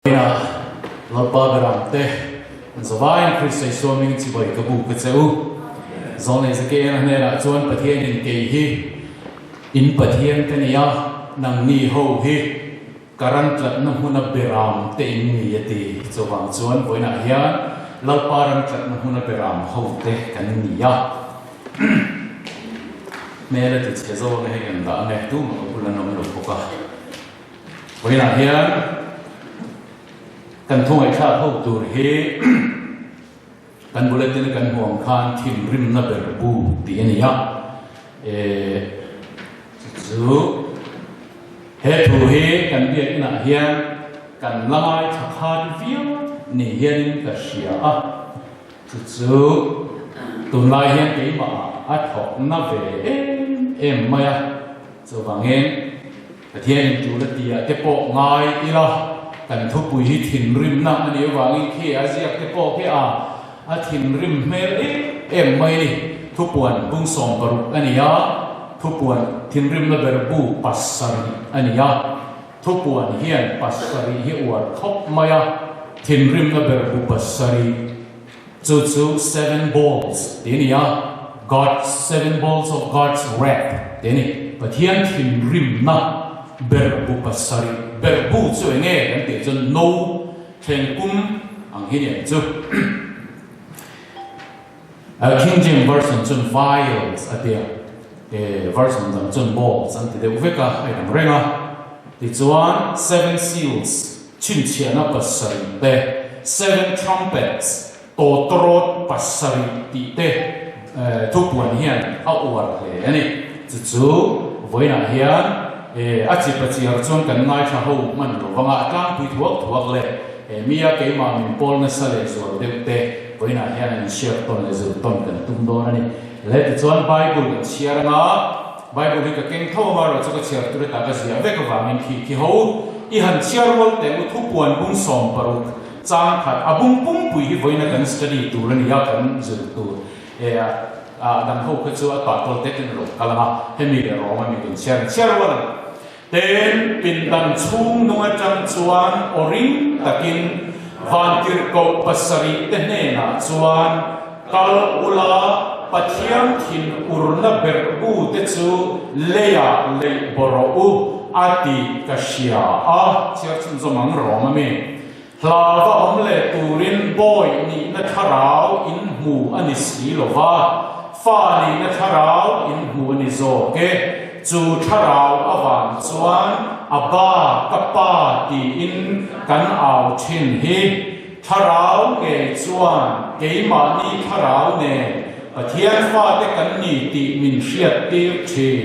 Ina Lalpa beramte an zavaiin Krista Isua hmingin chibai ka bu ka che u. Zawlnei Zakeia hnenah chuan Pathianin kei hi in Pathian ka ni a, nangni ho hi ka ran tlatna hmuna beramte in ni a ti. Chuvang chuan vawiinah hian Lalpa ran tlatna hmuna beram hote kan ni a. Hmel a ti chhe zawk a hei kan dah ang e, tumah ka bul an awm lo bawk a. Vawiinah hian kan thungaihthlak ho tur hi kan bulletin a kan hmuh ang khan thinrimna ber bu tih a ni a. Eh, chu chu he thu hi kan biakinah hian kan la ngaithla khan viau ni hianin ka hria a. Chu chu tunlai hian keimah a thawkna ve em em mai a. Chuvangin Pathianin tul a ti ah te pawh ngai ila, kan thupui hi thinrimna a nih avangin khi a ziak te pawh khi a a thinrim hmel em em mai a ni. Thupuan bung 16 a ni a, thupuan thinrimna ber bu pasarih a ni a, thupuan hian pasarih hi uar khawp mai a, thinrimna ber bu pasarih chu chu seven bowls tih a ni a, God's seven bowls of God's wrath tih a ni. Pathian thinrimna ber bu pasarih ber bu chu eng nge kan tih chuan no thleng kum ang hi ni ang chu. King James Version chuan vials a ti a, version dang chuan bowls an ti deuh vek a, a inang reng a. Tichuan seven seals chhinchhiahna pasarih te, seven trumpets Tawtawrawt pasarih tih te thupuan hian a uar hle a ni. Chu chu vawiinah hian a chipa chiar chuan kan ngaithla ho hman lo vanga a tlangpui thuak thuak leh mia keimah min pawl nasa leh zual deuh te vawiinah hian an inhriat tawn leh zir tawn kan tum dawn a ni. Le tichuan Bible kan chhiar anga Bible hi ka keng tho anga erawh chu ka chhiar tur hetah ka ziah vek avangin khi khi ho i han chhiar rual teh u thupuan bung 60 Chang khat a bung pumpui hi vawiina kan study tur a ni a, kan zir tur e a dang ho kha chu a tah tawl te ten a lo kal ang a, hemi leh rawng a mi kan chhiar ang chhiar rual ang. Ten pindan chhung nung atang chuan aw ring takin vantirhkoh pasarih te hnenah chuan kal ula Pathian thin urna berh u te chu leiah leih baw rawh u a tih ka hria a, chhiar chhunzawm ang rawng a mi. Hla va awm leh turin bawi nihna thlarau in hmu a ni si lo va, fa nihna thlarau in hmu a ni zawk e. Chu thlarau avang chuan a ba ka pa tiin kan au thin hi. Thlarau ngei chuan keimahni thlarau nen Pathian fate kan ni tih min hriattir thin.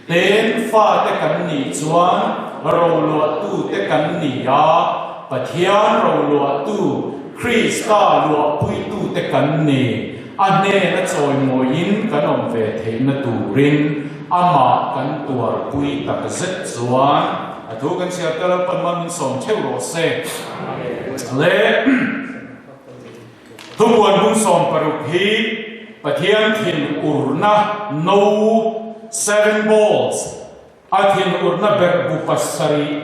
Ten fate kan nih chuan roluahtute kan ni a, Pathian roluahtu, Krista luahpuitute kan ni. A hnena chawimawiin kan awm ve theihna turin amah kan tuarpui tak zet chuan a thu kan chhiar tel a, Panman min sawm theuh rawh se. Le. Thupuan bung 60 hi Pathian thin urna no, seven bowls, a thin urna berh bu pasarih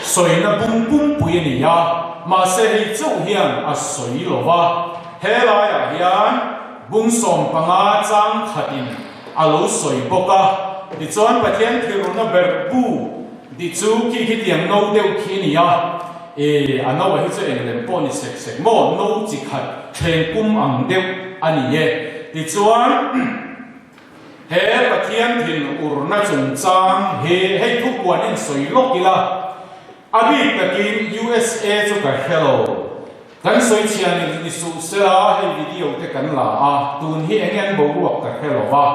sawina bung pumpui a ni a, mahse hei chauh hian a sawi lo va, he laiah hian bung 15 chang khatin a lo sawi bawk a, tichuan Pathian thin urna berh bu tih chu khi khitiang no deuh khi a ni a. E, a no a hi chu eng lem pawh ni sek sek maw, no chi khat thleng kum ang deuh a ni e. Tichuan, he Pathian thin urna chungchang hi hei thupuan in sawi lawk ila, a bik takin USA chu ka hre lo. Kan sawi chhia ni ni suh sela hei video te kan la a, tun hi eng nge an boruak ka hre lo va.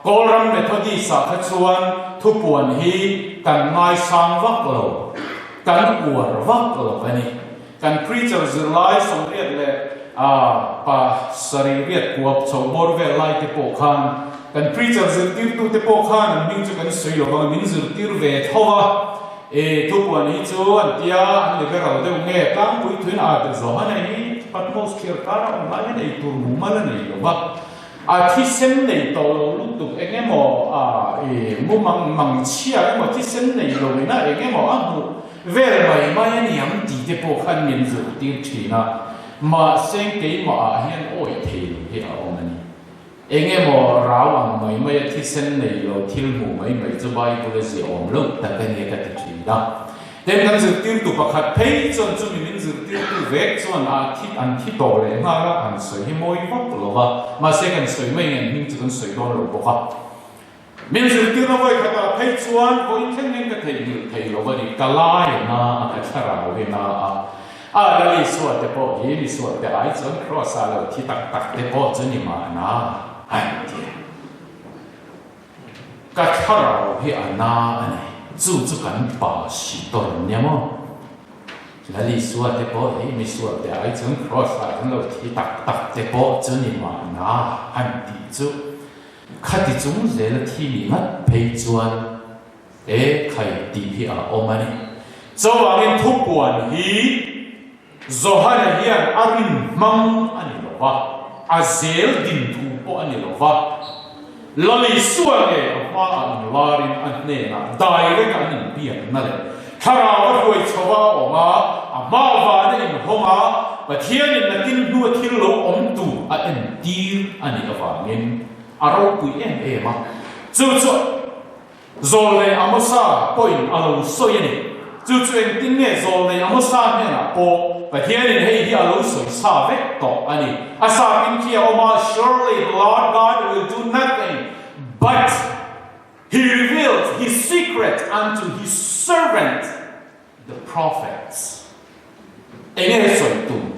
Kawlram Methodist ah kha chuan thupuan hi kan ngaisang vak lo. Kan uar vak lo a ni. Kan preacher zirlai 80 leh 70 kuap chho bawr vel lai te pawh khan kan preacher zirtirtu te pawh khan an hming chu kan sawi lo vang a, min zirtir ve tho a. E, thupuan hi chu an tia, an liberal deuh nge tlangpui thuin a tel zawh a nei hi Patmos thliar kara awm lai hian ei tur mumal a nei lo va. A thisen nei tawh lo lutuk eng emaw a i mumang mang chhia emaw thisen nei lo ina eng emaw a hmuh. vel mai mai a niang tih te pawh khan min zirtir thin a, mahse keimah ah hian awih thei lo hi a awm a ni. Eng emaw rau ang mai mai a thisen nei lo thil hmuh mai mai chu Bible a ziahawm loh tak a nia ka ti thin a. Tin, kan zirtirtu pakhat phei chuan chumi min zirtirtu vek chuan a thi an thi tawh leh nghal a, an sawi hi mawi vak lo va, mahse kan sawi mai ngen hming chu kan sawi dawn lo bawk a. Min zirtirna vawi khatah phei chuan vawi thleng in ka theihnghilh thei lo a ni, ka lai na a, ka thlarau hi na a, a Lal Isua te pawh hi misual te ai chuan Kraws ah lo thi tak tak te pawh chu ni mahna a ti a. Ka thlarau hi a na a ni, chu chu kan pa si tawn nia maw? Lal Isua te pawh hi misual te ai chuan Kraws ah kan lo thi tak tak te pawh chu ni mahna han tih chu. Khati chung zela thi nih ngat phei chuan e khai tih hi a awm a ni. Chuvangin thupuan hi Johana hian a rin hmang a ni lo va, a zel din thu pawh a ni lo va. Lalisua nge a hmaah inlarin a hnenah direct an inbiakna leh Thlarau a hruai chho a awm a, a hma vana inhawng a, Pathianin nakin hnua thil lo awm tur a entir a nih avangin a ropui em em a. Chu chu Zawlnei Amosa pawhin a lo sawi a ni. Chu chu engtin nge Zawlnei Amosa hnenah pawh Pathianin hei hi a lo sawi sa vek tawh a ni. A sapin khi a awm a, Surely the Lord God will do nothing but He revealed his secret unto his servant the prophets. Enge sawi tum?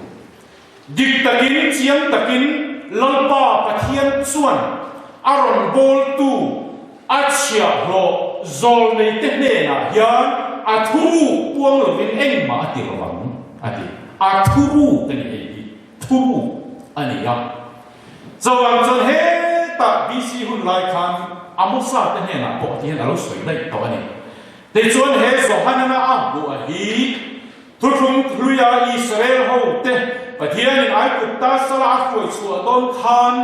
Dik takin, chiang takin Lalpa Pathian chuan a rawn bawltu a chhiahhlawh zawlneite hnenah hian a thuruk puang lovin engmah a ti lo ang, a ti. A thuruk a ni hei hi, thuruk a ni a. Chuvang chuan hetah BC hun lai khan Amosa te hnenah pawh ti hian a lo sawi daih tawh a ni. Tichuan he Johanana a hmuh hi Thuthlung Hluia Israel ho te Pathianin Aigupta sala a hruai chhuah dawn khan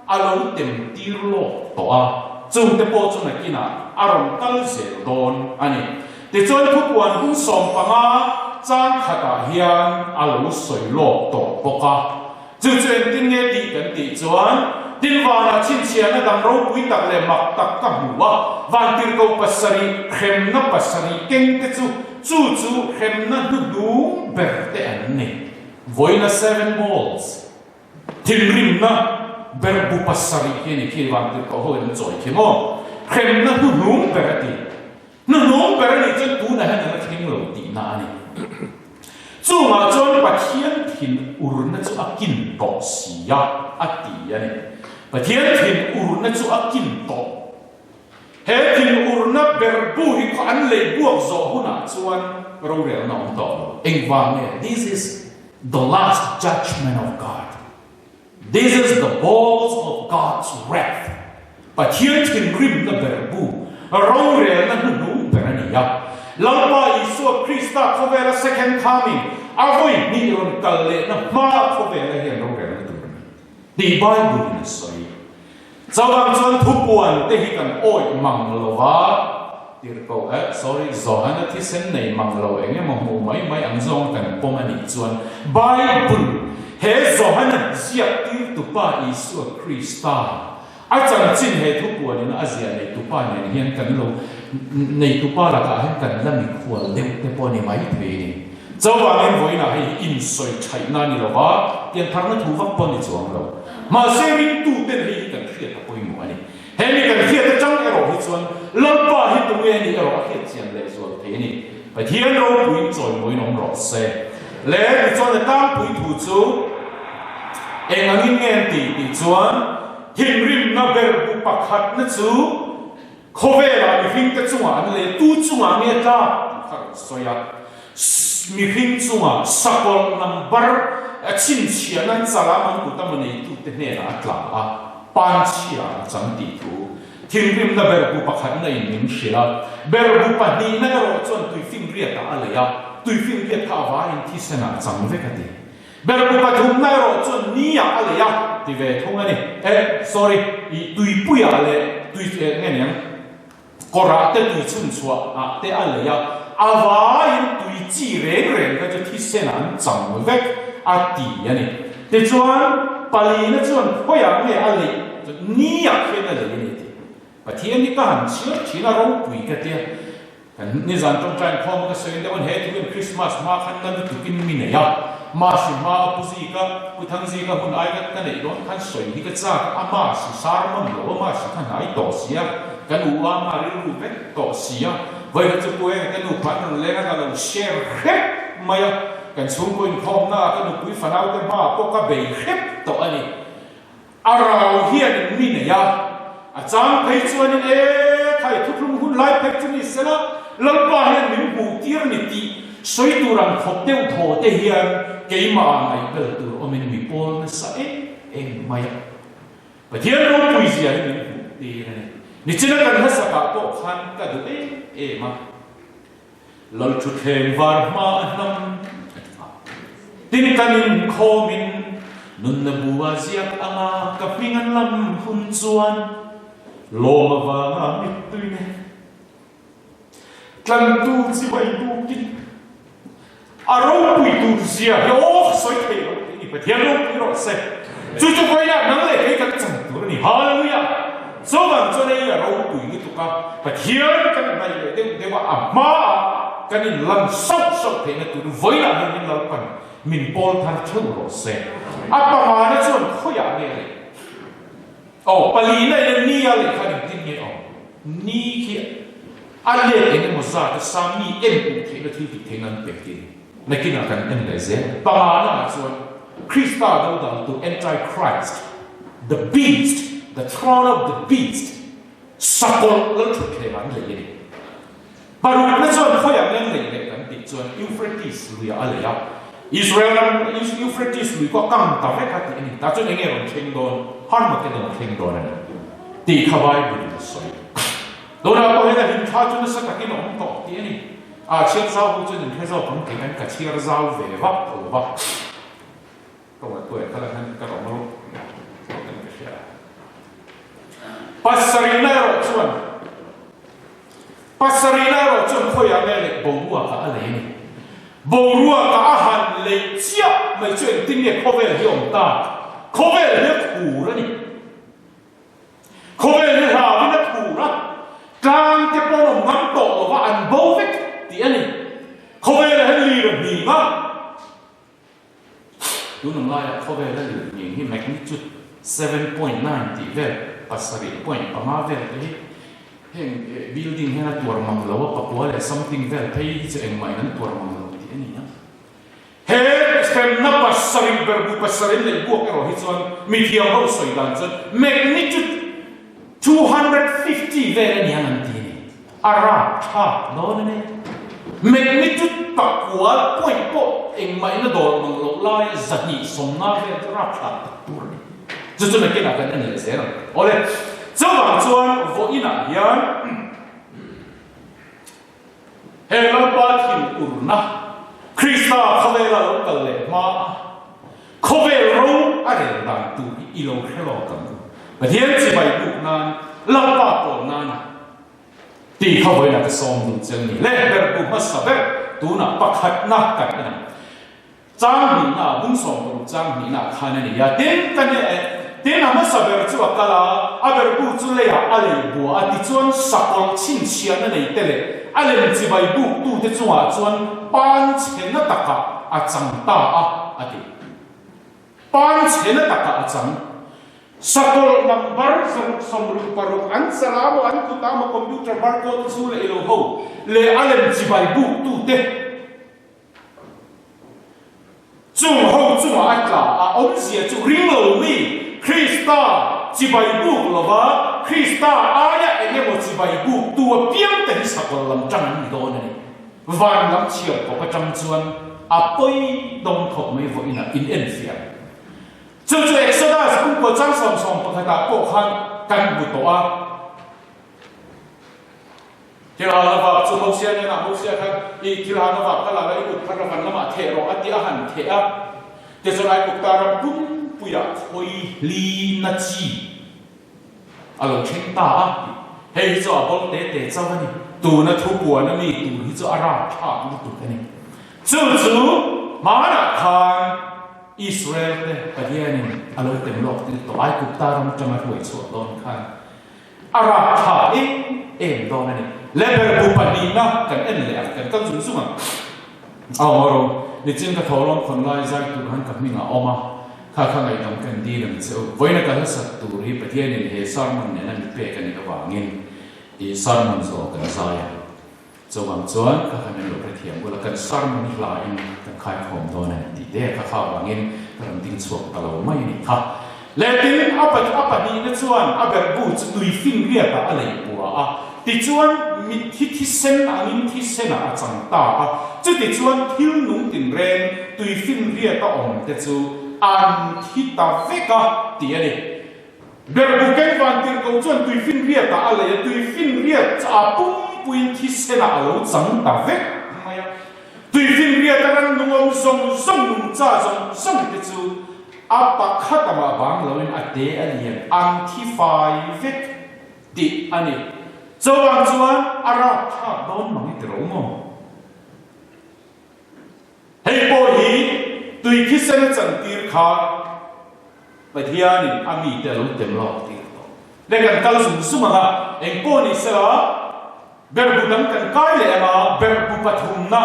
a lo tem tir lawk tawh a, chungte pawh chu nakinah a rawn kal zel dawn a ni. Tichuan thupuan hun 15 chang khatah hian a lo sawi lawk tawh bawk a. Chu chu engtin nge tih kan tih chuan, tin vanah chhinchhiahna dang ropui tak leh mak tak ka hmu a, vantirhko pasarih, hremna pasarih keng te chu, chu chu hremna hnuhnung ber te an ni. Vawiina Seven Bowls, thinrimna ber bu pasarih khi a ni khi vantirhko ho in an chawi khi maw? Hremna hnuhnung ber a ti. Hnuhnung ber a nih chuan tunah hian a la thleng lo tihna a ni. Chungah chuan Pathian thin urna chu a kin tawh si a, a ti a ni. Pathian thin urna chu a kin tawh. He thin urna ber bu hi khaw an lei buak zawh hunah chuan rorelna a awm tawh lo. Engvang nge? This is the last judgment of God. This is the bowls of God's wrath, Pathian thinrimna ber bu, rorelna hnuhnung ber a ni a. Lalpa Isua Krista khawvela second coming, a vawi hnih rawn kal lehna hma khawvela hian rorelna tur a ni tih Bible in a sawi. Chuvang chuan thupuan te hi kan awih mang lo va, tirhkoh eh sorry Johana thisen nei mang lo eng emaw hmuh mai mai ang zawng kan pawm a nih chuan Bible he Johana ziak tir tupa Isua Krista a chanchin he thupuan in a ziah nei tupa nen hian kan lo nei tupa lakah hian kan la mikhual deuh te pawh a ni mai thei a ni. Chuvangin vawiinah hei hi insawi thaihna a ni lo va, piantharna thu vak pawh a ni chuang lo. Mahse ringtuten hei hi kan hriat a pawimawh a ni. He mi kan hriat atang erawh hi chuan Lalpa hi tunge a nih erawh a hriat chian leh zual thei a ni. Pathian ropuiin chawimawiin awm rawh se. Le tichuan a tlangpui thu chu eng angin nge an tih tih chuan thinrimna ber bu pakhatna chu Khawvelah mihringte chungah an leh tu chungah nge tlak tih kha rawn sawi a. Mihring chungah sakawlh number chhinchhiah nan chala man kut a maw neitute hnenah a tla a, panchhia a chang tih thu thinrimna berbu pakhatna in min hrilh a. Berbu pahnihna erawh chuan tuifinriatah a lei a, tuifinriat kha a vaiin thisenah a chang vek a ti. Berbu pathumna erawh chuan ni-ah a lei a ti ve thung a ni. Eh, sorry, i tuipuiah leh tui eh nge niang, kawrah te tui chhun chhuah ah te a lei a. A vaiin tui chi reng reng kha chu thisen ah an chang vek a ti a ni. Tichuan, palina chuan khawiah nge a leih chu niah khian a lei a ni tih Pathian hi ka han chhiar thin a ropui ka tia. Kan nizan tawngtai inkhawm a ka sawi deuh a ni, he tukin Christmas hma khan na lutukin mi nei a, Masi hma a Pu Zika, Pu Thangzika hun ai ka ka neih dawn khan sawi hi ka chak a, Masi sar man lo a, Masi kha hnai tawh si a, kan u a ma rilru vek tawh si a, vawiin chu Pu Enga ka nu khan rawn leng a ka lo share hrep mai a, kan chhungkaw inkhawmna ah ka nupui fanau te hmaah pawh ka bei hrep tawh a ni. A rau hianin mi nei a, a chang phei chuanin e thai thuthlung hun lai phei chu ni sela, Lalpa hian min hmuh tir ni tih sawi tur ang khawp deuh thaw te hian keimah ah ngaihbel tur awmin mi pawl nasa em em mai a. Pathian ropui zia hi min hmuh tir a ni. Nichina kan hmasakah pawh khan ka duh em em a. Lalthuthleng var hma a hnam a ti a. Tin kan inkhawmin nunna bu a ziak anga ka hming an lam hun chuan lawm avanga mittui nen tlantu chibai bukin a ropui tur zia hi aw ka sawi thei lo tih a ni. Pathian ropui rawh se. Chu chu vawiinah nang leh kei kan chang tur a ni. Hallelujah! Chuvang chuan hei a ropui lutuk a, Pathian kan hnaih leh deuh deuh a, a hmaah kan inlan sauh sauh theihna tur vawiinah hian min Lalpan min pawl thar theuh rawh se. A pangana chuan khawiah nge leh? Aw, palina in ni a leh khan engtin nge aw? Ni khi a let eng emaw zat a sa mi en uh theihna thil tih theihna an pek tih nakinah kan en leh zel. Pangana ah chuan Krista dodaltu Antichrist, the beast, the throne of the beast, sakawlh lal thutthleng ah an lei a ni. Parukna chuan khawiah nge an lei leh kan tih chuan Euphrates luiah a lei a, Israel ram Euphrates lui kawh a kang ta vek a tih a ni. Tah chuan enge rawn thleng dawn? Harmageddon a thleng dawn a ni tih kha Bible in a sawi. Tunah pawh hian a hlim thla chu nasa takin a awm tawh tih a ni. A chhiar zau ho chuan inhre zawk ang kei an ka chhiar zau ve vak lo va. Ka ngaihtuah kha la hian ka rawng rawk rawk in ka hria. Pasarihna erawh chuan Pasarihna erawh chuan khawiah nge leh boruakah a lei a ni. Boruakah a han lei chiah mai chu engtin nge khawvel hi a awm tak? Khawvel hi a khur a ni. Khawvel hi hlauin a thur a, tlang te pawh an awm ngam tawh lo va, an bo vek tih a ni. Khawvelah hian lir a hning a, tunang laiah khawvela lir hning hi magnitude 7.9 tih vel, 7.5 vel te hi heng building hian a tuar mang lo a, pakua leh something vel phei hi chu engmah in an tuar mang lo tih a ni a. He hremna pasarih ber bu pasarih leh buak erawh hi chuan mithiam ho sawi dan chuan magnitude 250 vel a niang an ti a ni. A rap thlak dawn a ni. Magnitude pakua point pawh engmah in a dawr mang loh laia 250 vel chu rap thlak tak tur a ni. Chu chu nakinah kan en leh zel ang. Awle, chuvang chuan vawiinah hian. He Lalpa thinurna, Krista khawvela lo kal leh hma a, khawvel ro a rel dan tur hi i lo hre lawk ang u. Pathian chibai buk nan, Lalpa pawl nana tih kha vawiinah ka sawm duh che ni. Leh ber bu hmasa ber tunah pakhatna kan en ang. Chang hnihna, bung 16 chang hnihna khan a ni a. Tin, ka ni e, tin a hmasa ber chu a kal a, a ber bu chu leiah a lei bua a, tichuan sakawlh chhinchhiahna nei te leh a lem chibai buktute chungah chuan pan chhe na takah a chang ta a, a ti. Pan chhe na takah a chang. Sakawlh number 166 an chala maw an kut ah maw computer barcode chu leh ilo ho leh a lem chibai buktute, Chung ho chungah a tla a, awmzia chu ring lo mi, Krista chibai buk lova, Krista aia eng emaw chibai buk tu apiang te hi sakawlh lam tang an ni dawn a ni. Van lam chhiar kawp atang chuan a pawi dawng khawp mai vawiinah in enfiah. Chu chu Exodus pumkua chang sawm sawm pakhatah pawh khan kan hmu tawh a. Thil hal a vak chu Mosia hnenah Mosia khan, I thil hal a vak ka la la, i kut kha ravan lamah theh rawh a ti a han theh a. Tichuan Aigupta ram pumpuiah khawi hli na chi a lo thleng ta a tih. Hei hi chu a bawlh te te chauh a ni. Tuna thupuan a mi tur hi chu a rapthlak lutuk a ni. Chu chu hmanah khan Israel te Pathianin a lo tem lawk tir tawh Aigupta ram atanga hruai chhuah dawn khan a rapthlak em em dawn a ni. Leber bu pahnihna kan en leh a, kan kal zung zung ang. Aw ro, nichin ka tholawm khawn lai zai tur han ka hming a awm a, kha kha ngaihdam kan dil ang che u. Vawiina ka hlasak tur hi Pathianin he sermon nena mi pek a nih avangin i sermon zawh kan zai a. Chuvang chuan kha kha min lo hrethiam bula kan sermon hi hla in kan khaikhawm dawn a ni tih te kha kha avangin ka rawn ding chhuak ta lo mai a nih kha. Letin a a pahnihna chuan a berhbu chu tui finriatah a lei pua a, tichuan mitthi thisen angin thisenah a chang ta a, chutichuan thil nung tinreng tui finriata awmte chu an thi ta vek a ti a ni. Berhbu keng vantirhkoh chuan tui finriatah a lei a, tui finriat chu a pumpuiin thisenah a lo chang ta vek mai a. Tui finriata rannung awm zawng zawng nungcha zawng zawngte chu A pakhat amah bang loin a te a lian an thi fai vek tih a ni. Chuvang chuan a rapthlak dawn mang i ti ro maw? Hei pawh hi tui thisen a chantir kha Pathianin a mite a lo tem lawk tir tawh. Le kan kal zung zung ang a, eng pawh ni sela berhbu dang kan kai leh ang a, berhbu pathumna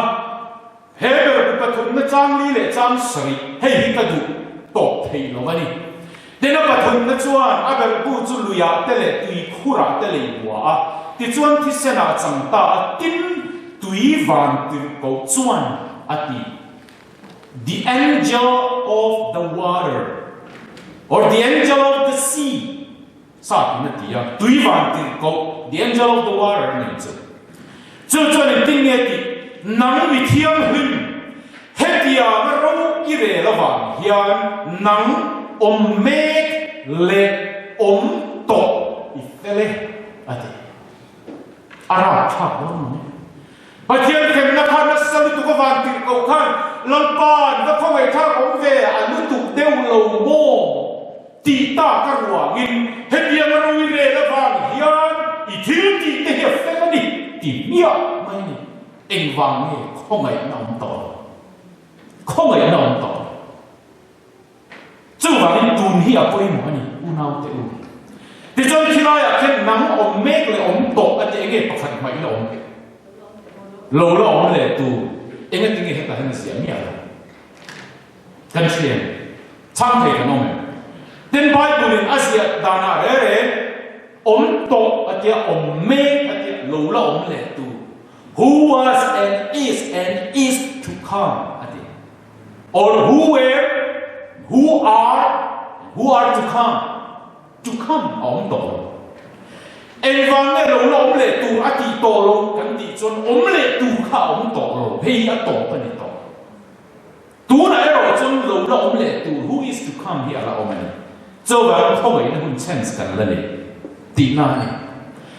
He berbu pathumna chang li leh chang sarih hei hi ka duh tawp thei lo a ni. Tin a pathumna chuan a berbu chu luiah te leh tuikhurah te lei bua a, tichuan thisenah a chang ta a, tin tui van tirhkoh chuan a ti, The angel of the water or the angel of the sea sa tin a ti a, tui van tirhkoh, the angel of the water a nih chu. Chu chuan engtin nge tih? Nang mi thianghlim, hetianga ro i rel avang hian nang awm mek leh awm tawh i fel e, a ti. A rapthlak dawn mang e. Pathian hremna kha nasa lutuk avang tirhkoh khan Lalpa'n va khawngaihthlak awm ve a lutuk deuh lo maw? Tih tak a ruangin hetianga ro i rel avang hian i thil tih te hi a fel a ni ti hmiah mai a ni. Engvang nge khawngaihna awm tawh lo? Khawngaihna awm tawh lo. Chuvangin tun hi a pawimawh a ni, unaute u. Tichuan khilaiah khian nang awm mek leh awm tawh a ti enge pakhat hmaih la awm lo la awm leh tur engatinge hetah hian a ziah miah lo. Kan hria em? Chhang thei kan awm em? Tin Bible in a ziah danah reh reh awm tawh a tia, awm mek a tia, lo la awm leh tu, who was and is and is to come a ti. Or who were, who are, who are to come, to come a awm tawh lo. Engvang nge lo la awm leh tur a tih tawh lo kan tih chuan awm leh tur kha a awm tawh lo, hei hi a tawp a ni tawh. Tunah erawh chuan lo la awm leh tur, who is to come, hi a la awm a ni. Chuvangin khawngaihna hun chance kan la nei tihna a ni.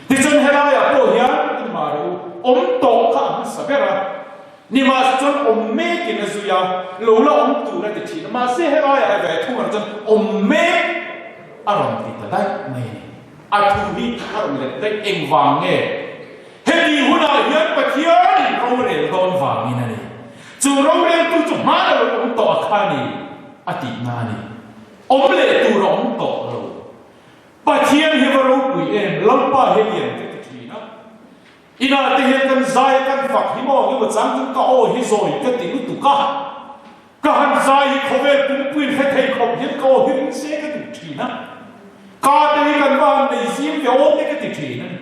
Tichuan helaiah pawh hian inmah rawh u, awm tawh kha a hmasa ber a, nimahse chuan awm mekin a zui a, lo la awm tur a ti thin a, mahse helaiah ve thung erawh chuan awm mek a rawn ti ta daih mai a ni. A thu hi a rawn let daih engvang nge? Heti hunah hian Pathianin rorel dawn vangin a ni. Chu roreltu chu hmana lo awm tawh a kha ni a tihna a ni. Awm leh tur a awm tawh lo. Pathian hi va ropui em, Lalpa hi lian ka ti thin a. Inah te hian kan zai a kan fak hi maw emaw chang chu ka aw hi zawi ka ti lutuk a. Ka han zai hi khawvel pumpuiin hre thei khawp hian ka aw hi ring se ka duh thin a. Ka te hi kan va han nei zim ve aw te ka ti thin a ni.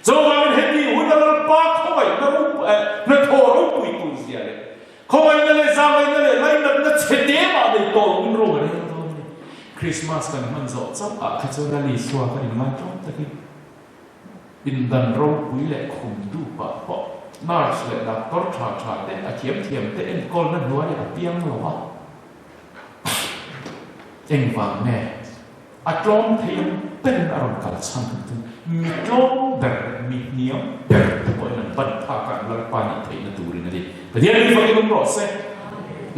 Chuvangin heti hun a Lalpa khawngaihna ropui eh hnathawh ropui tur zia leh khawngaihna leh zangaihna leh lainatna chhe te mah nei tawh loin ro a rel dawn a ni. Krismas kan hman zawh chauh ah kha chuan a Lisua ka inngai tlawm takin Pindan ropui leh khum dup ah pawh nurse leh doctor tha tha te a thiam thiam te enkawlna hnuaiah a piang lo a. Engvang nge a tlawm thei ang berin a rawn kal chhan ang chu mi tlawm ber leh mi hniam ber te pawhin an ban phak a an Lalpa nih theihna turin a ni. Pathian mi fakin awm rawh se.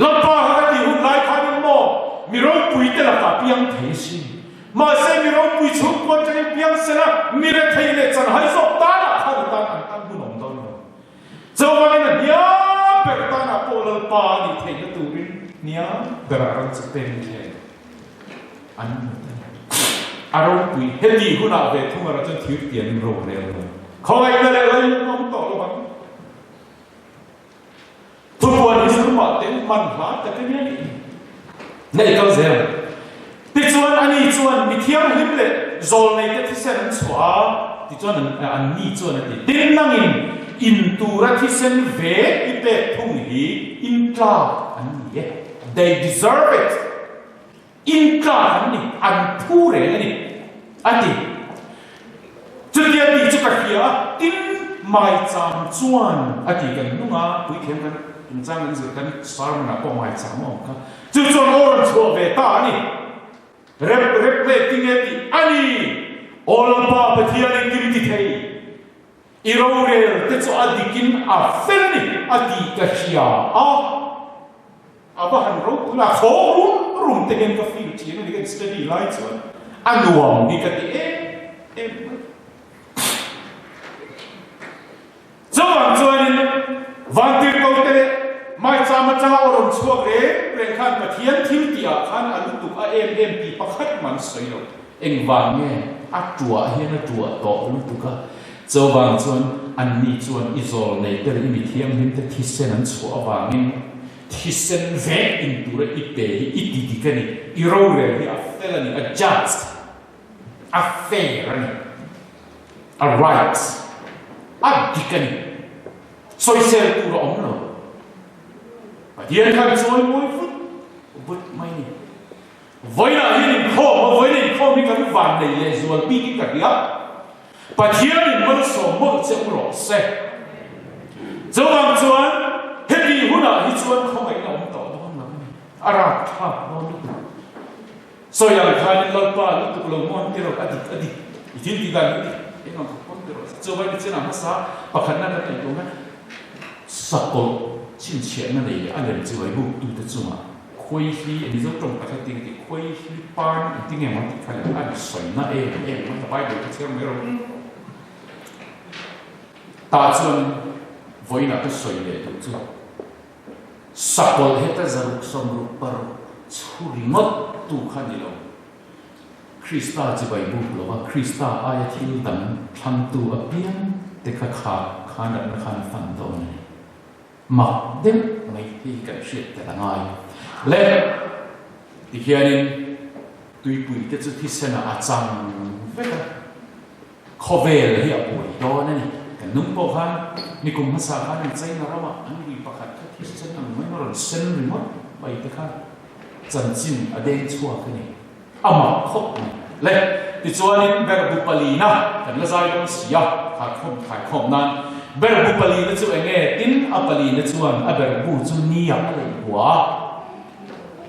Lalpa kha ka tih hun lai khanin maw mi ropui te lakah piang thei a si. Mahse mi ropui chhungkua atangin piang sela mi rethei leh chanhai zawk tanah khan a tan an tan hun awm lo. Chuvangin a hniam ber tanah pawh Lalpa a nih theihna turin hniam berah ram chu peng thleng an mut a ni. A ropui heti hunah ve thung erawh chuan thir tianin ro rel lo. Khawngaihna leh lalnun awm tawh lo ang. Thupuan hi zurmah te hman hla tak a nia nih. Neih kal zel. Tichuan ani chuan mi thianghlim leh zawlnei te thisen an chhuah a, tichuan an an ni chuan a ti, Tin nangin in tura thisen ve i pek thung hi in tlak an ni e, they deserve it, in tlak an ni, an phu reng a ni, a ti. Chutia tih chu ka hria a, tin maicham chuan a ti kan hnung a, puithiam kan chungchang kan zir kan sermon ah pawh maicham a awm kha. Chu chuan aw rawn chhuah ve ta a ni. Rep rep leh tinge tih a ni. Aw Lalpa Pathian engkim ti thei. I rorel te chu a dikin a fel a ni a tih ka hria a. A va han ropui a, khawng rum rum te hian ka feel thin a ni ka study lai chuan a nuam hi ka ti em em mai. Chuvang chuanin Vantirhko te leh Maicham atanga aw rawn chhuak reng reng khan Pathian thil tihah khan a lutuk a em em tih pakhat man sawi lo. Engvang nge a tuah hian a tuah tawh lutuk a, chuvang chuan anni chuan i zawl nei te leh i mi thianghlim te thisen an chhuah avangin thisen vek in tura i pe hi i ti dik a ni, i rorel hi a fel a ni, a just, a fair a ni. A right, a dik a ni. Sawisel tur a awm lo. Pathian khan chawi mawi vut vut mai ni. Vawiinah hian inkhawm a, vawiin inkhawm hi kan van nei leh zual bik in ka hria. Pathian in malsawm mawlh che u rawh se. Chuvang chuan heti hunah hi chuan khawngaihna awm tawh dawn lo a ni. A rapthlak dawn lutuk. Sawi ang khanin Lalpa lutuk lo mawn ti rawh, a dik a dik, i thil tih dan hi a dik, eng ang kha pawn ti rawh. Chuvai ni chinah hmasa pakhatna kan ngaih tuah hian sakawlh chhinchhiahna nei leh a lem chi vai buk tute chungah khuaihli a ni zo tawng tak heti ka ti, khuaihli pan engti nge maw tih kha leh a sawina em em mai ka Bible ka chhiar mai rawh. Tah chuan vawiinah ka sawi leh duh chu. Sakawlh heta 666 chhu ringawt tu kha ni lo. Krista chibai buk lova Krista aia thil dang thlangtu apiang te kha kha kha natna khan a fan dawn a ni. Mak deuh mai hi kan hriat tel a ngai. Le tihianin tuipui te chu thisenah a chang vek a. Khawvel hi a buai dawn a ni. Kan nung pawh khan nikum hmasa khan an China ramah an lui pakhat kha thisen ang mai a rawn sen ringawt mai te kha chanchin a deng chhuak a ni. A mak khawp mai. Le, tichuanin berbu palina kan la zai dawn si a, khaikhawm khaikhawm nan. Berbu palina chu eng nge? Tin, a palina chuan a berbu chu nia a leih hua a.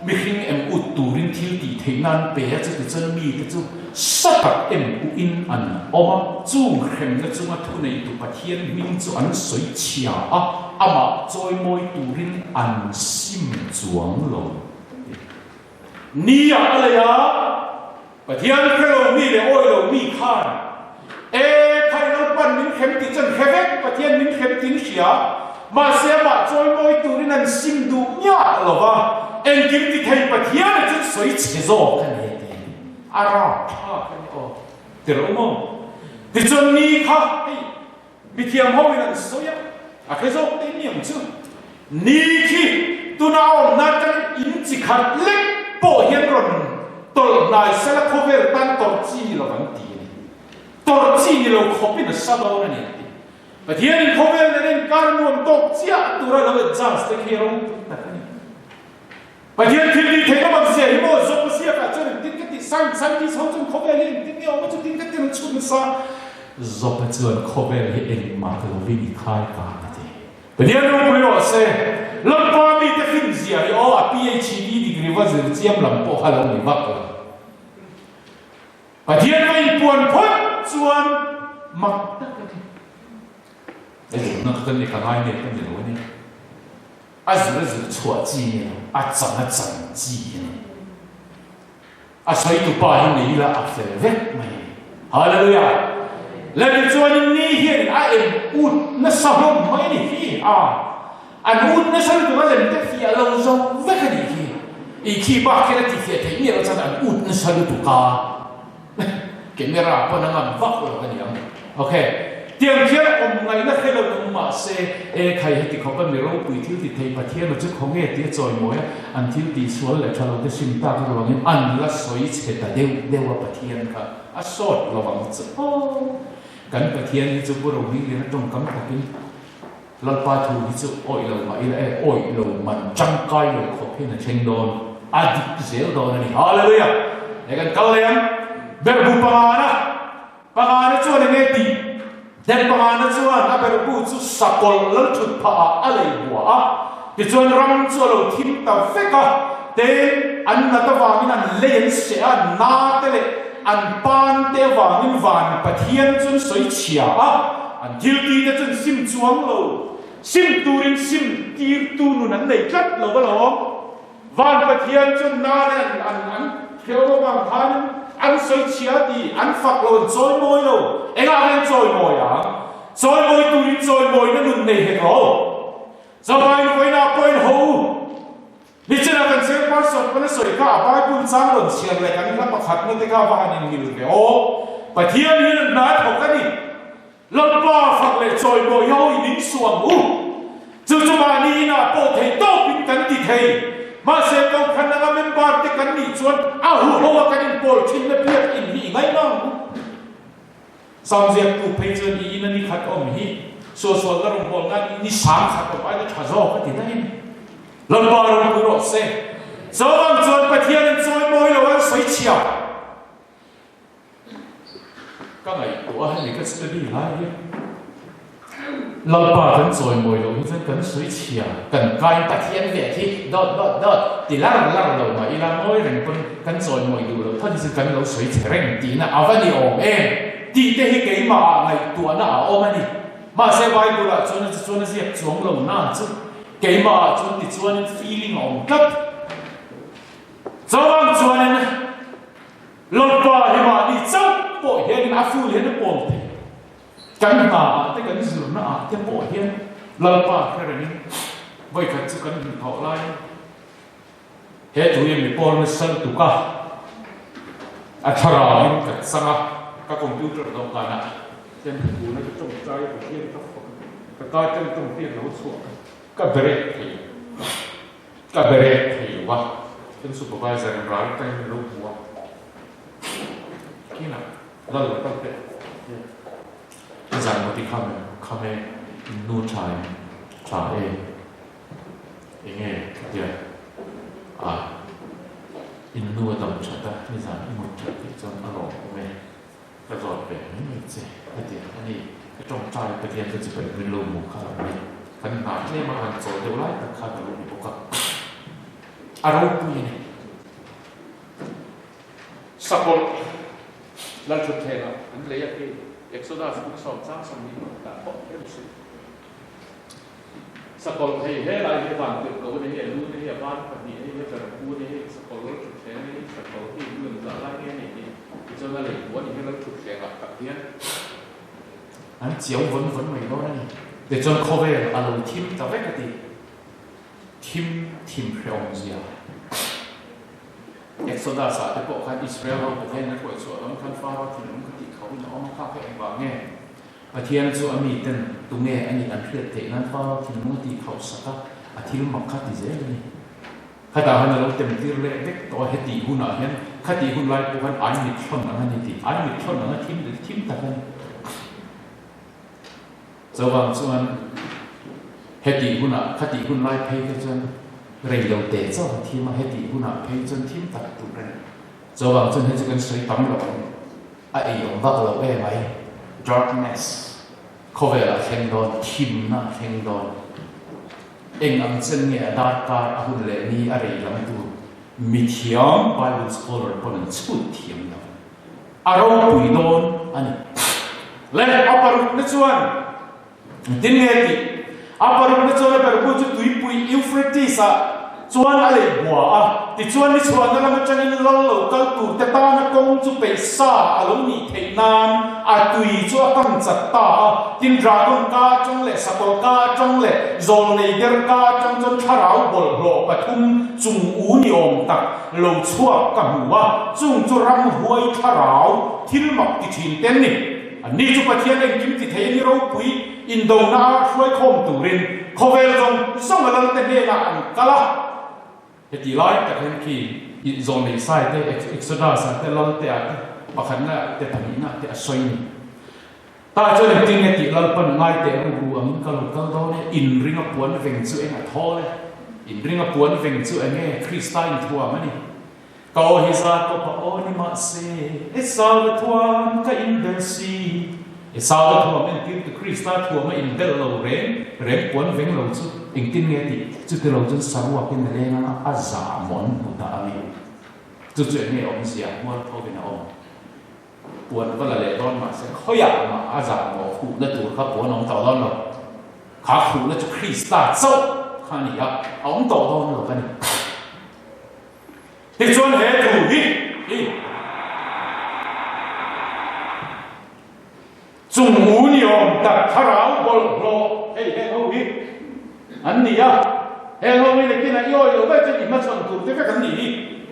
Mihring em ut turin thil tih theih nan pe a, chuti chuan mite chu sa tak em uhin an awm a, chung hremna chunga thuneitu Pathian hming chu an sawi chhia a, amah chawimawi turin an sim chuang lo. Nia a lei a, Pathian hre lo mi leh awi lo mi khan, E, khai Lalpan min hrem tih chuan hre vek, Pathian min hrem tih in hria, mahse amah chawimawi turin an sim duh miah lo va, engkim ti thei Pathian a chuan sawi chhe zawk a ni a ti a ni. A rapthlak a ni aw. Ti rawh maw? Tichuan ni kha hei mithiam ho in an sawi a, a hre zawk te ni ang chu. Ni khi tuna a awmna atangin in chi khat lek pawh hian rawn tawlh hnai sela khawvel tan tawrh chi lo an ti a ni. Tawrh chi ni lo khawpin a sa dawn a ni an ti. Pathianin khawvel nen inkar nuam tawk chiah tura lo adjust te khi ropui tak a ni. Pathian thil tih theih lamah zia hi maw zawk a siakah chuan engtin ka tih science scientist ho chuan khawvel hi engtin nge awm a chutin ka ti rawn chhun nasa. Zawk a chuan khawvel hi engmah ka lovin i khai kang a ti. Pathian ropui rawh se, Lalpa mite fin zia hi aw a PHD degree va zir chiam lam pawh kha lo ni vak lo. Pathian va inpuan phawt chuan mak tak a ni. Hei na ka kan ni ka ngai nge ka ni lo a ni. A zir a zir chhuah chi nge lo, a chang a chang chi a ni. A sawi tu pa hi nei ila a fel vek mai a ni. Hallelujah! Le tichuanin ni hianin a em ut nasa hlawm mai a ni hi a. An ut nasa lutuk a lem te fiah lo zo vek a nih hi. I khi bak khian a ti fiah theih miah lo chuan an ut nasa lutuk a. Camera pawn a ngam vak lo a niang. Ok. Tiang khian awm ngaihna hre lo awm mah se, e khai heti khawp a mi ropui thil ti thei Pathian a chu khaw nge tia chawimawi a, an thil tih sual leh tha lo te sim tak ruangin an la sawi chhe ta deuh deuh a Pathian kha a sawt lo ang chu aw. Kan Pathian hi chu Pu Rohmingliana tawngkam takin Lalpa thu hi chu awih lo mah ila e, awih lo man tangkai lo khawp hian a thleng dawn, a dik zel dawn a ni. Hallelujah! Hei kan kal leh ang. Berhbu pangana, pangana chuan eng nge tih? Den pangana chuan a berhbu chu sakawlh lal thut phah ah a lei bua a, tichuan ram chu a lo thim ta vek a, ten an nat avangin an lei an seh a, na te leh an pan te avangin van Pathian chu an sawi chhia a, An thilti te chuan sim chuang lo, sim turin sim tirtu nun an nei tlat lo alawm. Van Pathian chuan nane an an an khel avang khanin an sawi chhia ti, an fak lo, an chawimawi lo. Engah nge an chawimawi ang? Chawimawi turin chawimawina nun nei hek lo. Chawai vawiinah pawh in ho u. Nichina kan chairperson pawn a sawi kha a Bible chang rawn chhiar leh kan hla pakhatna te kha va han inmil ve aw. Pathian hian an hna a thawk a ni. Lalpa fak leh chawimawi ho in insuam u. Chu chu mahni inah pawh thei tawpin kan ti thei. Mahse Kohhran anga member te kan nih chuan a huho a kan inpawl thinna biak in hi i ngaihna ang u. Samziaktu phei chuan i ina ni khat awm hi suahsualna rawngbawlna ni ni sang khat awm aia tha zawk a ti daih a ni. Lalpa ropui rawh se. Chuvang chuan Pathianin chawimawi lo an sawi chhia. Ka ngaihtuah a hemi ka study lai hian Lalpa kan chawimawi loh hi chuan kan sawi chhia, kan kain Pathian ve khi dawt dawt dawt ti lar lar lo mah ila ngawi reng pawn kan chawimawi duh loh than hi chu kan lo sawi chhe reng tihna a va ni awm em tih te hi keimah ah ngaihtuahna a awm a ni. Mahse Bible ah chuan a chi chuan a ziak chuang lo na chu keimah ah chuan tichuanin feeling a awm tlat. Chuvang chuanin Lalpa hi mahni chauh pawh hianin a full hian a pawl thei. Kan hna ah te kan zirna ah te pawh hian Lalpa hre rengin vawikhat chu kan hmuh laiin he thu hi mi pawl nasa lutuk a, a thlarauin ka chang a, ka computer dawhkanah hian tuna ka tawngtai Pathian ka fak ka ka tel tawngtai a lo chhuah ka berek thei ka berek thei lo va, kan supervisor in ral atangin min lo hmu a, kinah. Lal lo kal teh. Zan maw ti kham em? Kham e, in nu tha em? Tha e. Enge tia? A, in nu a dam that a, nizan i mut that tih chuan a lawm awm e. Ka zawt ve mai mai che a ti a, ani ka tawngtai Pathian ka chibai min lo hmu kha a ni. Kan hna tlem a han chawl deuh lai tak khan a lo ni bawk a. A ropui a ni. Sakawlh Lalthutthlengah an lei a khi Exodus buk sawmchang 20 dah pawh hian a hrilh. Sakawlh hei he lai hi van tirh ko a ni hei, a lu te hi a ban pahnih hei hi a ber pu a ni hei, sakawlh Lalthutthleng hi sakawlh hi lu engzah lai nge a nih hi tichuan a lei pu a ni hi Lalthutthlengah tak hian an chiau vawn vawn mai dawn a ni. Tichuan khawvel a lo thim ta vek a ti. Thim thim hrehawm zia. Exodus ah te pawh khan Israel ho Pathian in a hruai chhuah dawn khan Pharaoh thinlung ka tih khauhin a awm a, kha kha engvang nge? Pathian chu a mi ten tunge a nih an hriat theih nan Pharaoh thinlung a tih khauh sak a, a thil mak kha ti zel a ni. Khatah khan a lo tem tir leh vek tawh a, hetih hunah hian khatih hun lai pawh khan ai mit thlawn ang a ni tih, ai mit thlawn ang a thim thim tak a ni. Chuvang chuan hetih hunah khatih hun lai phei kha chuan rei lo teh chauh a thim a, hetih hunah phei chuan thim tak tur a ni. Chuvang chuan hei chu kan sawi tam lo ang, a ei awm vak lo em ai, darkness khawvelah a thleng dawn, thimna a thleng dawn. Eng ang chen nge a darkar a hun leh ni a rei lam tur mithiam Bible scholar pawn an chhut thiam lo. A ropui dawn a ni. Le, a parukna chuan engtin nge tih? A parukna chuan a berbu chu tuipui Euphrates-ah Chuan a lei bua a, tichuan ni chhuahna lam atangin lal lo kal turte tana kawng chu peih sa a lo nih theih nan a tui chu a kang chat ta a. Tin, dragon ka atang leh sakawlh ka atang leh zawlnei der ka atang chuan thlarau bawlhhlawh pathum chung u ni awm tak lo chhuak ka hmu a, chung chu ramhuai thlarau thil mak ti thin te an ni. Anni chu Pathian engkim ti thei a ni ropui indona a hruaikhawm turin khawvel zawng zawng a lalte hnenah an kal a. Heti lai tak hian khi zawlnei sai te, Exodus ah te, Lalte ah te, pakhatna ah te, pahnihna ah te a sawi ni. Tah chuan engtin nge tih Lalpan ngai teh ru ru angin ka lo kal dawn e, inring a puan veng chu eng a thawl e, inring a puan veng chu eng nge Krista inthuam a ni. Ka aw hi zar pawp a aw ni mahse, Esau thuam ka inbel si. Esau thuam entir tu Krista thuam a inbel lo reng reng puan veng lo chu engtin nge tih chuti lo chuan saruakin a leng anga a zah mawn hmu ta a ni. Chu chu eng nge awmzia mualphovin a awm. Puan va la leh dawn mahse khawiah mah a zah maw khuhna tur kha puan a awm tawh dawn lo. Kha khuhna chu Krista chauh kha a ni a, a awm tawh dawn lo ka ni. Tichuan he thu hi i chung u ni awm tak thlarau bawlhhlawh hei heng ho hi an ni a, heng ho hi nakinah i awi lo vek chuan i hmachhawn tur te vek an ni hi.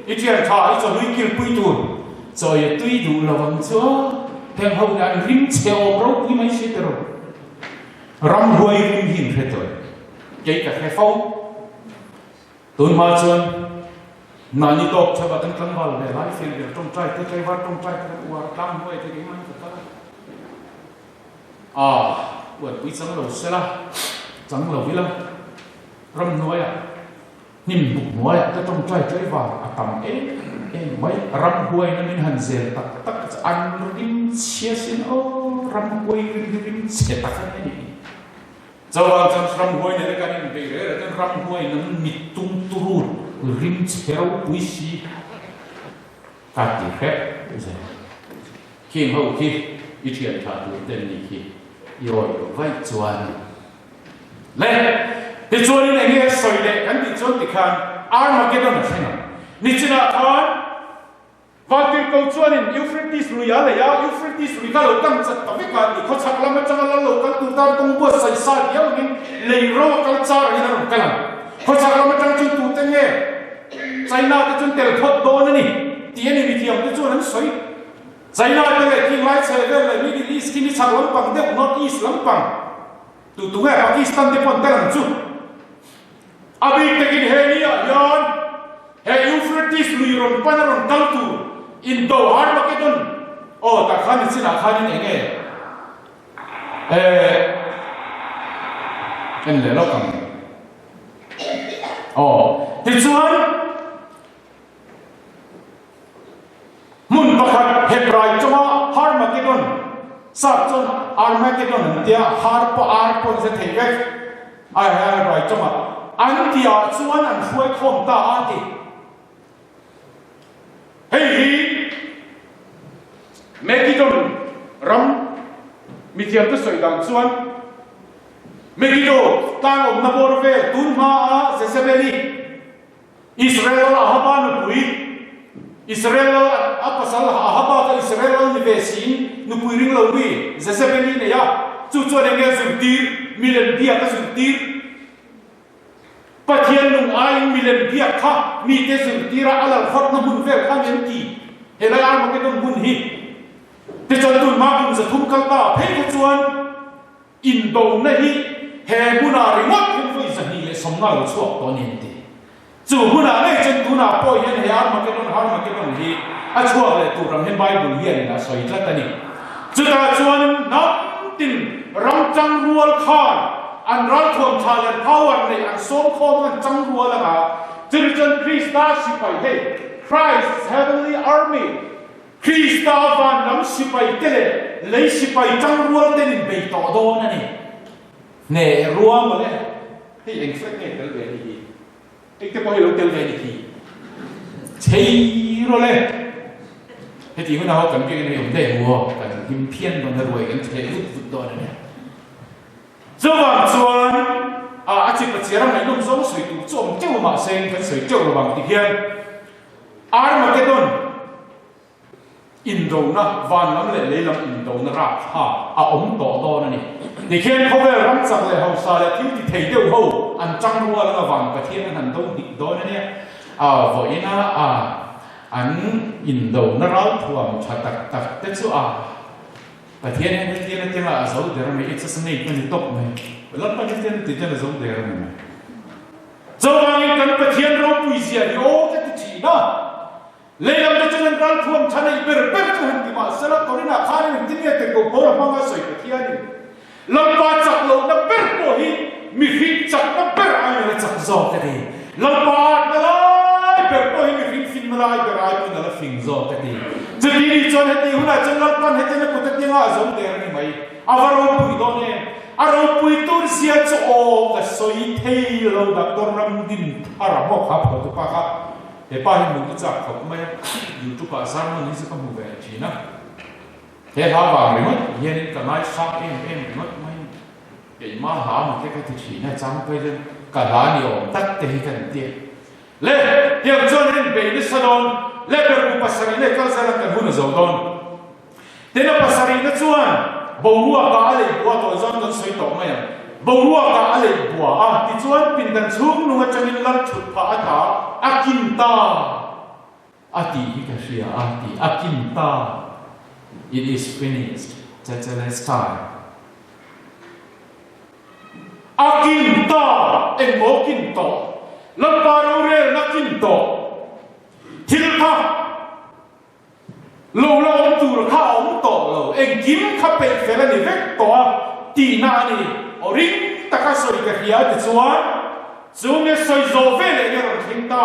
I thian tha i chawhlui kilpui tur chawi a tui duh lo ang chu a, heng ho nih an rim chhe awm ropui mai si tiraw. Ramhuai rim hi in hre tawh em? Kei ka hre fo. Tun hma chuan mahni tawk theuh ah kan tlangval ve lai fian ber tawngtai te tlaivar tawngtai te kan uar tlang hnuai te keimah in ka kal a. Aah uanpui chang lo sela chang lo ila ram hnuai ah hnim buk hnuai ah te tawngtai tlaivar a tam em em mai ramhuai na min han zel tak tak chu an rim chhia sin aw ramhuai rim hi rim chhe tak a ni a nih hi. Chuvang chuan ramhuai nena kan inbeih reh reh chuan ramhuai nan mit tung turut rim chhe ropui si ka ti hrep zel. Khing ho khi i thian tha tur te ni khi i awi lo vaih chuan le tichuanin eng nge sawi leh kan tih chuan tikhan Armageddon a thleng ang. Nichinah khan Vantirhko chuanin Euphrates lui a lei a, Euphrates lui kha lo kang chat ta vek a ni. Khawchhak lam atanga lal lo kal tur tan kawng buatsaih sa riau angin lei ro a kal char angin a rawn kal ang. Khawchhak lam atang chuan tute nge China te chuan tel phawt dawn a ni tih a ni mithiam te chuan an sawi. China te leh khing lai chhe vel leh Middle East khi ni chhak lampang deuh North East lampang tu tu nge Pakistan te pawh an tel ang chu. A bik takin he ni ah hian he Euphrates lui rawn pan a rawn kal tur indo Armageddon aw tah khan i chinah khanin eng nge eh en leh lawk ang aw tichuan Hmun pakhat Hebrai chunga Harmagedon, sap chuan Armageddon an tia, har pawh ar pawh an hre thei vek, a Hebrai chunga an tihah chuan an hruai khawm ta a ti. Hei hi Megidon ram mithiamte sawi dan chuan Megiddo tlang awmna bawr vel tun hmaa Jezebeli, Israel lal Ahaba nupui, Israel lal a pasal Ahaba kha Israel lal ni ve siin nupui ring lo mi Jezebeli nei a, chu chuan eng nge zirtir, milem biak a zirtir. Pathian nung aiin milem biak kha mite zirtir a, a lal hawtna hmun vel kha ni an ti. Helai Armageddon hmun hi tichuan tunhma kum 300 kal ta phei kha chuan Indona hi he hmunah ringawt hian vawi 220 lo chhuak tawh a ni an ti. Chu hmunah ngei chuan tunah pawh hian he Armageddon, Harmageddon, hi a chhuak leh tur ang hian Bible hianin a sawi tlat a ni. Chutah chuanin hnam tin ram tangrual khan an ralthuam tha leh power nei an sawm khawm ang an tangrual anga chumi chuan Krista sipai hei Christ's Heavenly Army, Krista van lam sipai te leh lei sipai tangrual ten in bei tawh dawn a ni. Hneh rua mawle, hei eng flag nge tel ve ni hi? Eng te pawh hi lo tel ve ni khi. Chhei rawle. Heti hun aho kan biak in awm daih mu aw, kan him phian dawn a ruai kan theh vut vut dawn a nia. Chuvang chuan. A a chip a chiar a ngaihnawm zawng sawi tur chu awm teuh mahse kan sawi teuh lo ang ti hian Armageddon Indona, van lam leh lei lam indona rapthlak a awm tawh dawn a ni. Tikhian khawvel ram chak leh hausa leh thil ti thei deuh ho an tang rual anga van Pathian an han do hnik dawn a nia. A vawiina a an indona ralthuam tha tak tak te chu a Pathian hian hetiang atianga a zo der a ni. It's a snake a ni tawp mai. Lalpa hetiang ti hian a zo der a ni mai. Chuvangin kan Pathian ropui zia hi aw ka ti thin a. Leilam te chuan an ralthuam tha neih ber ber chu han ti mah sela, Korinah khanin engtin nge tirhkoh Paul a hmanga sawi Pathianin Lalpa chak lohna ber pawh hi mihring chakna ber aiin a la chak zawk a ti. Lalpa atna lai ber pawh hi mihring finna lai ber ai pawhin a la fing zawk a ti. Chuti ni chuan heti hunah chuan Lalpa'n hetiang a kut atinga a zo der a ni mai. A va ropui dawn em? A ropui tur zia chu aw ka sawi thei lo Doctor Ramdinthara maw kha phuahtupa kha. He pa hi hmuh ka chak khawp mai a, youtube ah sermon hi chu ka hmu ve thin a, he hla vang ringawt hianin ka ngaihsang em em ringawt mai a, keimah hla maw te ka ti thin a, chang phei chuan ka hla ni awm tak te hi ka ni tia. Le, tiang chuan a inbei nasa dawn, le ber bu pasarih leh kal zela kan hun a zo dawn. Tin a pasarihna chuan boruakah a lei bua tawh zawng kan sawi tawh mai ang. Boruakah a lei bua a, tichuan pindan chhung nung atangin lal thut phah a ta, a kin ta a tih hi ka hria a ti, a kin ta, it is finished, tetelestai. A kin ta, engmaw kin tawh, Lalpa rorelna kin tawh, thil kha. Lo la awm tur kha a awm tawh lo, engkim kha peih fel a ni vek tawh a tihna a ni. Aw ring taka sawi ka hria tichuan chu nge sawi zawh ve leh nge rawn thleng ta.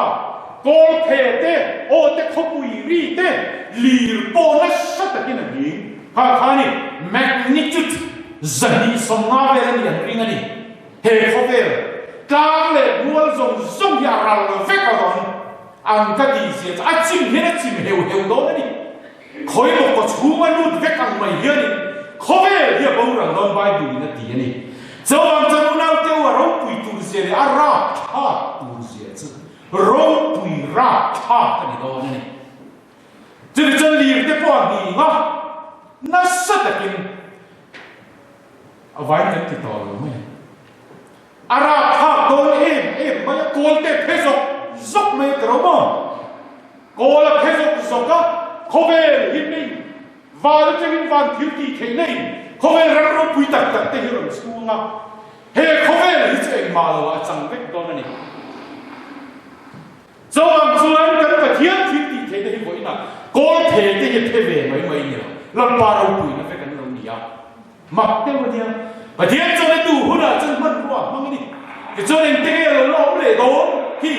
Kawl phe te, aw te khawpui ri te, lir pawh nasa takin a nghing. Kha kha ni magnitude 250 vel a ni an ring a ni. He khawvel tlang leh mual zawng zawng hi a ral vek a rawn ang ka tih zia chu a chim hian a chim heu heu dawn a ni. Khawi maw kaw chhung a lut vek ang mai hianin khawvel hi a boral dawn Bible in a ti a ni. Chuvang chuan unaute u a ropui tur zia leh a rapthlak tur zia chu ropui rapthlak a ni dawn a ni. Chumi chuan lir te pawh a nghing a, nasa takin a vain kan ti tawh lo mai a. A rapthlak dawn em em mai a, kawl te phe zawk zawk mai a ti ro maw? Kawl a phe zawk zawk a, khawvel hi nei, van atangin van thil tih theih neiin khawvel ram ropui tak tak te hi rawn chhung a, he khawvel hi chu engmah lo ah a chang vek dawn a ni. Chuvang chuan kan Pathian thil tih theihna hi vawiinah kawl the te hi a phe ve mai mai ni lo, Lalpa ropuina vek an lo ni a. Mak deuh a nia. Pathian chuan a duh hunah chuan hmanrua a hmang a ni. Tichuan engte nge a lo la awm leh dawn hi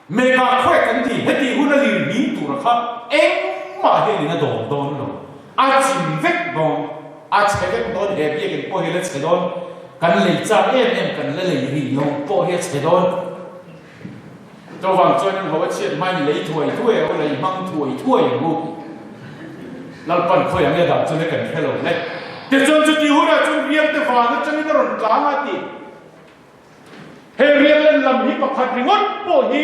mega khuaih kan ti, heti hun a lir hming tura kha engmah hianin a dawm dawn lo, a chim vek dawn, a chhe vek dawn, he biakinn pawh hi a la chhe dawn, kan lei chak em em kan la lei rih lo pawh hi a chhe dawn. Chuvang chuan in ho a chhiat hmain lei thuai thuai a, lei hmang thuai thuai ang u. Lalpan khawi ang e dah chu le kan hre lo le. Tichuan chuti hunah chuan rial te van atangin a rawn tlang a ti. He rial en lam hi pakhat ringawt pawh hi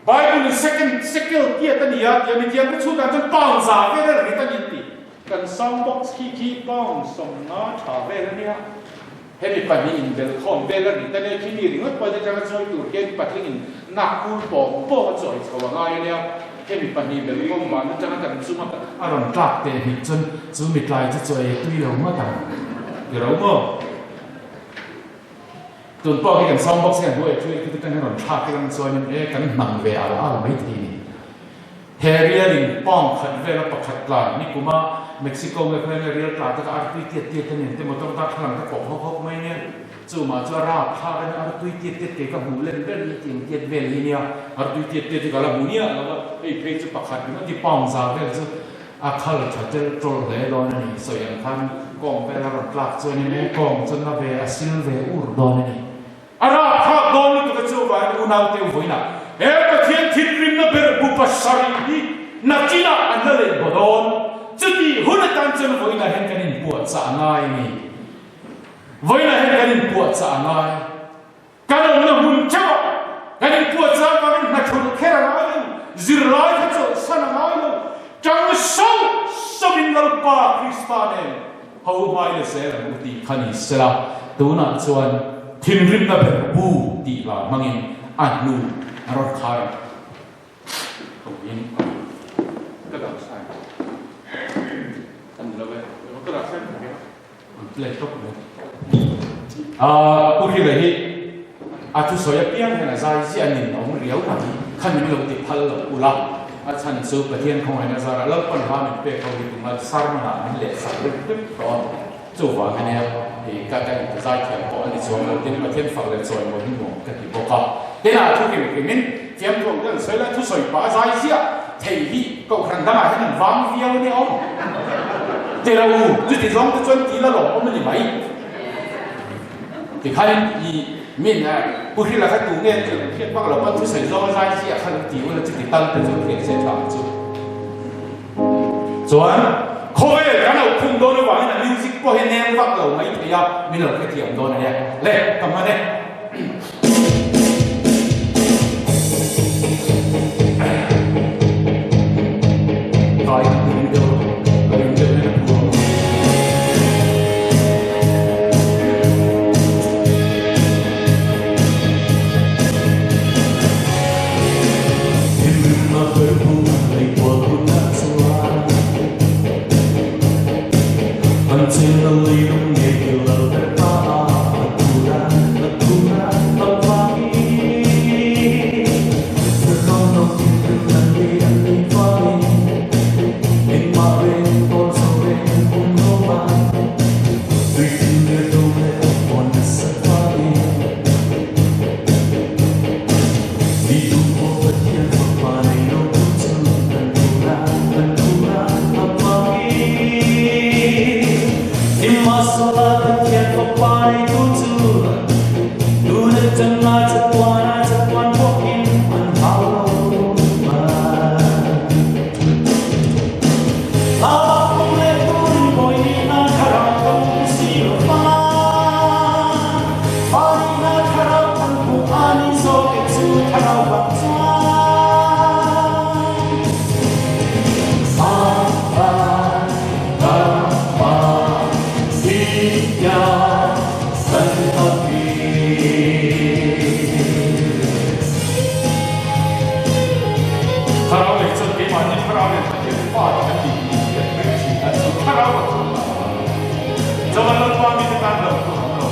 Bible in second sekel tiat a ni a tia mithiam te chhutah chuan pound za vel a rit a ni an ti. Kan sound box khi khi pound 50 tha vel a nia. Hemi pahnih'in belhkhawm vel a rit a nia, khi mi ringawt pawhin atanga chawi tur hian patlingin nak kur pawng pawng a chawi chho a ngai a nia. Hemi pahnih belhkhawm van atanga kan chunga a rawn tlak teh hnih chuan chu mi tlai chu chawi a tui lo ngawt ang ti ro maw? Tun pawh khi kan sound box hian buai a tui a khi atang hian rawn thlak ilang chuanin e kan hnam ve al al mai thei ni. He rialin pound khat vela pakhat tlai nikuma Mexico nge khawi nge rial tla te kha artui tiat tiat a ni te motor darthlalang te kawp hawk hawk mai nia chumah chu a rap thlak a nia artui tiat tiat kei ka hmuh len ber hi tiang tiat vel hi nia artui tiat tiat hi ka la hmu niah lo va hei phei chu pakhat ringawt hi pound za vel chu a khal tha tel tawl hle dawn a ni sawi ang khan kawng vel a rawn tlak chuanin e kawng chu na ve a sil ve ur dawn a ni. A rapthlak dawn lutuk a chuvangin unaute u vawiinah he Pathian thinrimna ber bu pasarih hi nakinah an la leh baw dawn. Chutih hun atan chuan vawiinah hian kan inpuahchah a ngai a ni. Vawiinah hian kan inpuahchah a ngai. Kan awmna hmun theuhah kan inpuahchah avangin hna thulh kher a ngai lo, zirlai kha chawlhsan a ngai lo, tang sauh sauhin Lalpa Krista nen ho hmai la zel ang u tih kha ni sela, tunah chuan thinrimna ber bu tih hla hmangin a hnu a rawn khai ang. Tawngin ka dah sai a ni lo e, ka dah sai thei a. An play tawp mai. Aaa Pu Hrila hi a thusawi apiang hian a zai ziah nin a awm riau mai. Kha min lo ti phal lo ula, a chhan chu Pathian khawngaihna zarah Lalpan hla min pek ho hi tunga sermon ah min leh sak vek vek tawh a. Chuvang ania i ka ka inti zai thiam pawh a ni chuang lo tin Pathian fak leh chawi mawi hi nuam ka ti bawk a. Tin a thu hrim hrimin fiamthu ang te an sawi lai thusawi pah a zai ziah thei hi kohhran dangah hian an vang viau ania awm. Tira u, chuti zawng te chuan tila lawm awm a ni mai. Tikhain i min Pu Hrila kha tu nge tih an hriat vak lo pawn thusawi zawng a zai ziah kha lo ti ula chuti tal te chu hriat se tha ang chu. Chuan khawvel kan lo khum dawn avangin a music pawh hi nem vak lo mai thei a, min lo hrethiam dawn a nia. Le, ka hman e. Kai ka ring deuh a, ka ring deuh hian a phur awm. Thlarau lei chuan keimahni thlarau leh Pathian fa te kan tih tih hi an ring thin a, chu thlarau a chhuak a chuan Johan Lalpa mite tan lo tur awm lo.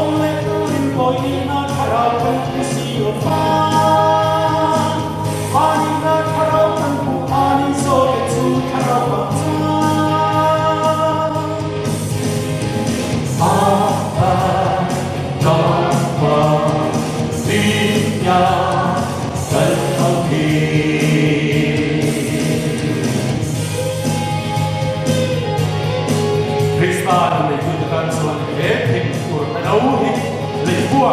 awm leh turin pawi nihna thlarau kan hmu si lo va. Pa nihna thlarau kan hmu a ni zawk e chu thlarau vang chuan. Apa kan pa tia kan au thin. Krista nu neitute tan chuan he thinur a no hi leihbua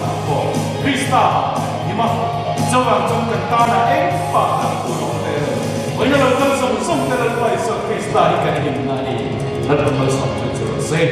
kan pawh Krista ah kan him a, chuvang chuan kan tana engmah kan tur awm ve lo. Vawiina lo kal zawng zawng te Lalpa Isua Krista hi kan himna a ni. Lalpa malsawm chu chu rawh se.